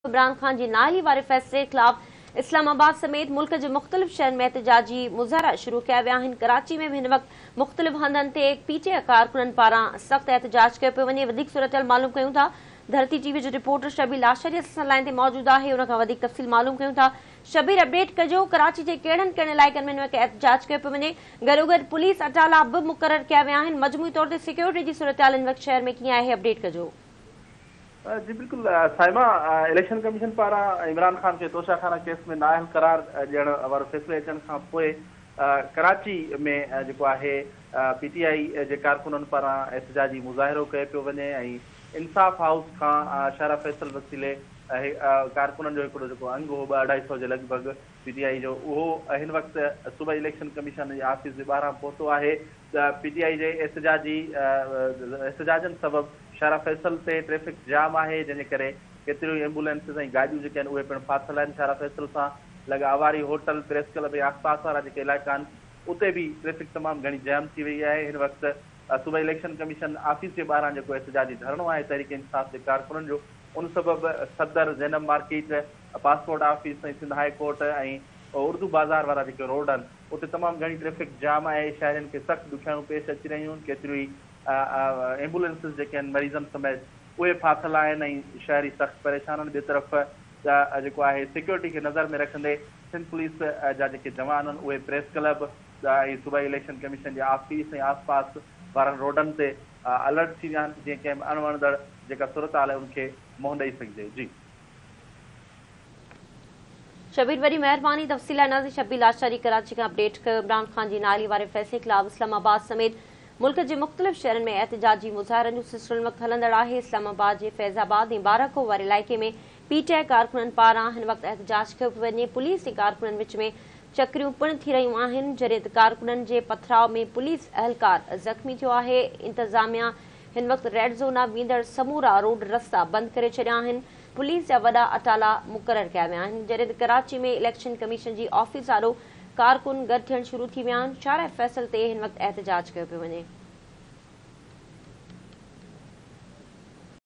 عمران خان جي نااهلي واري فيصلي خلاف اسلام آباد سميت ملڪ جي مختلف شهرن ۾ احتجاجي مظاهرا شروع ڪيا ويا آهن. ڪراچي ۾ به هن وقت مختلف هنڌن تي پي ٽي آء ڪارڪنن پاران سخت احتجاج ڪيو پيو وڃي. وڌيڪ صورتحال معلوم ڪيون ٿا. ڌرتي ٽي وي جو رپورٽر شبير لاشاري اسان سان لائين تي موجود آهي، ان کان وڌيڪ تفصيل معلوم ڪيون ٿا. شبير، اپڊيٽ ڪجو، ڪراچي جي ڪهڙن ڪهڙن علائقن ۾ هن وقت احتجاج ڪيو پيو وڃي، گڏوگڏ پوليس اٽالا به مقرر ڪيا ويا آهن، مجموعي طور تي سيڪيورٽي جي صورتحال هن وقت شهر ۾ ڪيئن آهي، اپڊيٽ ڪجو. جي بلڪل صائمه، اليڪشن ڪميشن پاران عمران خان کي توشا خانه ڪيس ۾ نااهل قرار ڏيڻ وارو فيصلي اچڻ کان پوء ڪراچي ۾ جيڪو آهي پي ٽي آء جي ڪارڪنن پاران احتجاجي مظاهرو ڪيو پيو وڃي ۽ انصاف هائوس کان شارع فيصل وسيلي ڪارڪنن جو هڪڙو جيڪو انگ هو ٻه اڍائي سئو جي لڳ ڀڳ پي ٽي آء جو اهو هن وقت صوبائي اليڪشن ڪميشن جي آفيس جي ٻاهران پهتو آهي. پي ٽي آء جي احتجاجي احتجاجن سبب شارع فيصل تي ٽريفڪ جام آهي، جنهن جي ڪري ڪيتريون ئي ايمبولينسز ۽ گاڏيون جيڪي آهن اهي پڻ ڦاٿل آهن. شارع فيصل سان لڳ آواري هوٽل، پريس ڪلب ۽ آس پاس وارا جيڪي علائقا آهن اتي به ٽريفڪ تمام گهڻي جام ٿي وئي آهي. هن وقت صوبائي اليڪشن ڪميشن آفيس جي ٻاهران جيڪو احتجاجي ڌرڻو آهي تحريڪ انصاف جي ڪارڪنن جو ان سبب Saddar, Zainab market, passport office ۽ Sindh high court ۽ Urdu Bazaar وارا جيڪي روڊ آهن اتي تمام گهڻي ٽريفڪ جام آهي، شهرين کي سخت ڏکيائيون پيش اچي رهيون آهن، ڪيتريون ئي ايمبولينسز جيڪي آهن مريضن سميت اهي ڦاٿل آهن ۽ شهري سخت پريشان آهن، ٻئي طرف جيڪو آهي سيڪيورٽي کي نظر ۾ رکندي سنڌ پوليس جا جيڪي جوان آهن اهي پريس ڪلب ۽ صوبائي اليڪشن ڪميشن جي آفيس ۽ آس پاس وارن روڊن تي الرٽ ٿي ويا آهن ته جيئن ڪنهن به اڻوڻندڙ جيڪا صورتحال آهي ان کي منهن ڏئي سگهجي. جي. شبير وڏي مهرباني تفصيل لاء. ناظرين شبير لاشاري ڪراچي کان اپڊيٽ ڪيو. عمران خان جي نااهلي واري فيصلي خلاف اسلام آباد سميت ملڪ جي مختلف شهرن ۾ احتجاجي مظاهرن جو سلسلو هن وقت هلندڙ آهي. اسلام آباد جي فيض آباد ۽ بارڪو واري علائقي ۾ پي ٽي آء ڪارڪنن پاران هن وقت احتجاج ڪيو پيو وڃي. پوليس ۽ ڪارڪنن وچ ۾ چڪريون پڻ ٿي رهيون آهن، جڏهن ته ڪارڪنن جي پٿراء ۾ پوليس اهلڪار زخمي ٿيو آهي. انتظاميا هن وقت ريڊ زون ڏانهن ويندڙ سمورا روڊ رستا بند ڪري ڇڏيا آهن. پوليس جا وڏا اٽالا مقرر ڪيا ويا آهن، جڏهن ته ڪراچي ۾ اليڪشن ڪميشن جي آفيس آڏو ڪارڪن گڏ ٿيڻ شروع ٿي ويا آهن. شارع فيصل تي هن وقت احتجاج ڪيو پيو وڃي.